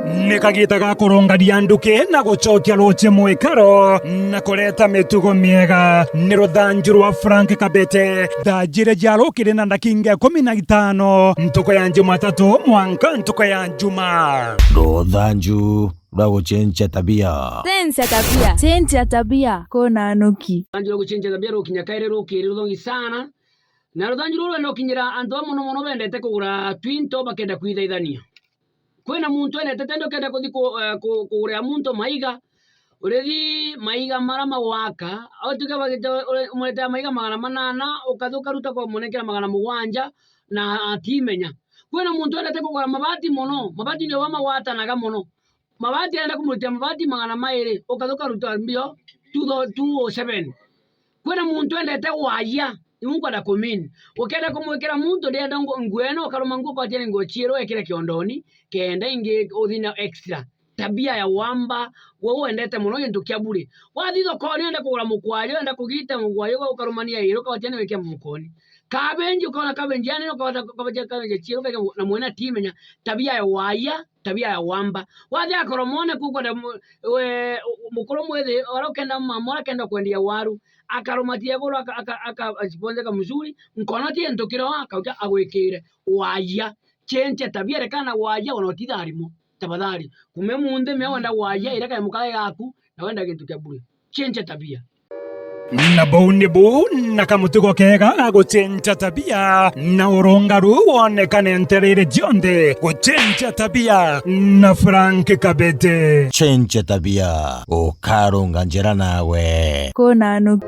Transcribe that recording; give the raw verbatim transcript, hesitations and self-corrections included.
Ni kagiita ga kurungania nduki na gucokia ruuji mwikaro na kureta mitugo miega. Ni ruthanju rwa Frank Kabete. Thaa jiiri cia rukiri na ndakinga ikumi na itano, ntuku ya Jumatatu mwanka ntuku ya Juma. Ruthanju rwa gucenjia tabia. Cenjia tabia. Cenjia tabia. Kuna nuki. Ruthanju rwa gucenjia tabia rukinya kairi rukiri ruthongi sana. Na ruthanju ruru rwenda gukinyira antu ba mono mono bendete kugura twinto bakenda kwithaithania. Kwina muntu endete tende ukenda kuthi ku-, eh, ku-, kugurira muntu maiga, urithi maiga mara magwaka, au tuge bagite ure-, umuretea maiga magana manana, ukathuka ruta kwa munekera magana mugwanja, na atimenya. Kwina muntu endete kugura mabati mono, mabati nio bamagwatanaga mono. Mabati arenda kumuritia mabati magana mairi, ukathuka ruta mbio two thousand, two oh seven. Kwina muntu endete waia, iu nkwenda kumin. Ukenda kumwikira muntu, ndienda ngu-, nguo ino, ukaruma nguo, ukatia ni nguo cieru, ekire kiondoni, kenda ingi uthi na extra. Tabia ya wamba, we wendete mono gintu kia bure. Wathi thokoni, wenda kugura mukwayo, wenda kugita mukwayo, ukarumania iru, ukatia ni wikia mufukoni. Kabenji, ukona kabenji, yani, ukona kabenji, kabenji cieru, ukakia mu-, na mwene atimenya. Tabia ya waia, tabia ya wamba. Wathi akoromone kukwenda mu-, we, mukuru mwithi, ora ukenda mama, ora kenda kwendia waru, akarumatia iguru, aka-, aka-, aka-, aciponjeka mzuri, nkona ti ntukiro, akauja agwikire. Waia. Cenjia tabia, rekana waia, ona utitharimo. Tafadhali. Kume munthi, mea wenda waia, ireka ya mukage gaku, na wenda gintu kia bure. Cenjia tabia. Na buu nibu na kamutugo kega ga gucenjia tabia, na urungaru wonekane ntereere cionthe. Gucenjia tabia na Frank Kabete. Cenjia tabia, ukarunga njira nawe. Kuna nuki.